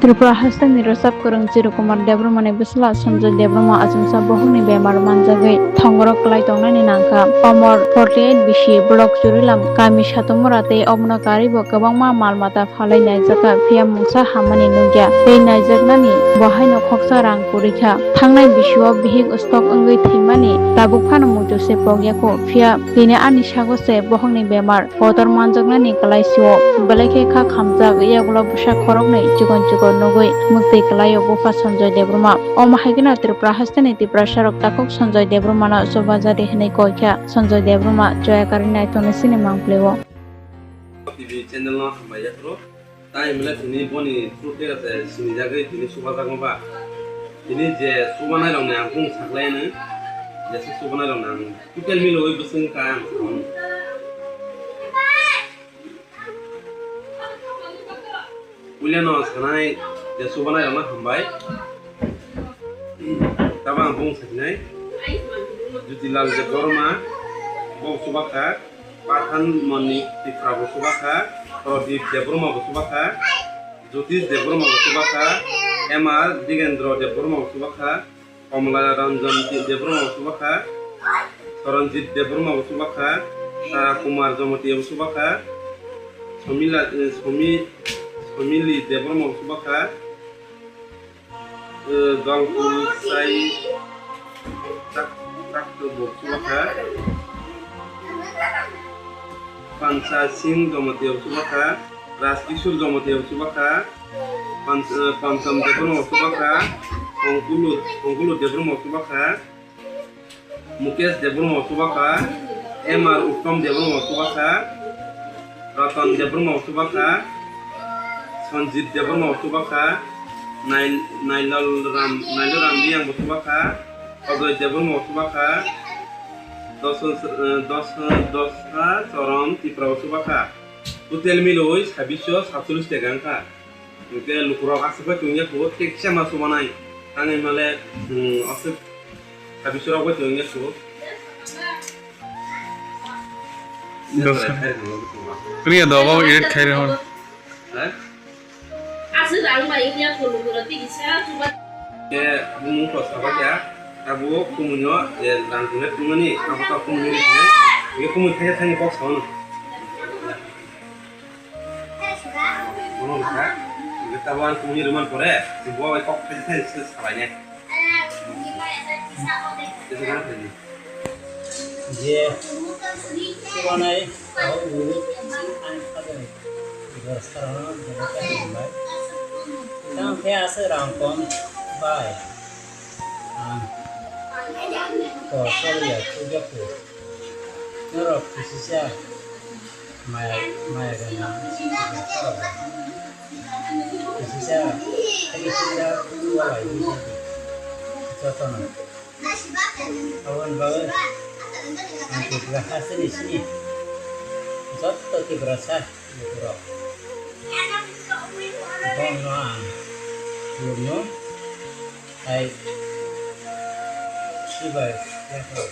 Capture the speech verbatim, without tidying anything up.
Tripura hasteni rwchap kwrwng Chiru Kumar Debbarmani bwsla Sanjoy Debbarma achomsa bohokni bemar manjagwi thongoro kwlai tongnani nangkha. Omor forty eight bisi block Churilam kami Satumura tei obono karwibo kwbangma mal mata phalwi naijakha, phiya mungsa hammani nukya tei naijaknani bo haino khoksa rang kwrwikha. Thangnai bisio bihik stroke wngwi thwimani tabuk phano muitu se pokya kho, phiya tini ani sago se bohokni bemar kotor manjaknani kwlai sio, belai khe kha khamjak, yagulo bwsa khoroknwi chikon chikon nugwi muktwi kwlaio bupha Sanjoy Debbarma. Omo hai kheno Tripura hasteni Tiprasarok takhuk Sanjoy Debbarmano chubajaadi hwnwi koi kha. Sanjoy Debbarma choya karwi naithokni sini mangpli-o. T V channel no hambai yaphuru. Tai hwnle tini boni through khe se sinijagwi tini subajak ma ba. Tini je subanai rokni ang bung saklai ano. Jesa subanai rokni ang total miloi bwswng ka ang sago. Puilano sanai je subanai rokno hambai. Tabo ang bung saknai. Jutilal Debbarma, bo subakha. Pathan Manik Tripura bo subakha, Pradip Debbarma bo subakha, Jyotish Debbarma bo subakha, M R Digendra Debbarma bo subakha, Komla Ranjan Debbarma bo subakha, Saranjit Debbarma bo subakha, Tara Kumar Jamatia bo subakha, Somila, eh, Somi, Somili Debbarma bo subakha, eh, Gangpur Sai Chak-, Chakto bo subakha, Pancha Singh Jamatia bo subakha, Rajkishore Jamatia bo subakha, Pan-, eh, Pancham Debbarma bo subakha, Ongkulu, Ongkulu Debbarma bo subakha, Mukesh Debbarma bo subakha, M R Uttom Debbarma bo subakha, Ratan Debbarma bo subakha, Sanjit Debbarma bo subakha, Nail-, Nailal Ram, Nailal Ram Riyang bo subakha, Ajoy Debbarma bo subakha, Dos, eh, Dos, Dosa Choron Tipra bo subakha. Total miloi sabbish satcholish taka wngkha. Hwnkhe lukurok aswk bai tongya kho, tei kisa ma sumanai. Tangwi male, hmm, aswk sabbish rok bai tongya kho. Dosa. Kiriya do, babo edit khai rw hwn. Ha? Aswk rang bai wngya kho lukurok tei kisa chuba. Khe bumung kho sabai kha, abo kumunyo je rang tongna tongmani, abo ta kumuni riknai. Ye kumuni thaisa thaini kok saono. Bono wngkha, hingke tabuk ang kumui rwmani pore, bo bai kok thaisa thaisa salainai. Tesa gana phaidi. Je chubanai, abo uri sing ang khabai. Restaurant joto khe bai. Tang khe ase rang kom bai. Ang kosol ya chujaku. Norok kisisa maya, maya gana. Kisisa, kisisa walai jotono. Aboni bagwi ang Tripura hasteni sini joto Tiprasa lukurok. Bongno ang khulumno hai sibai yapharo.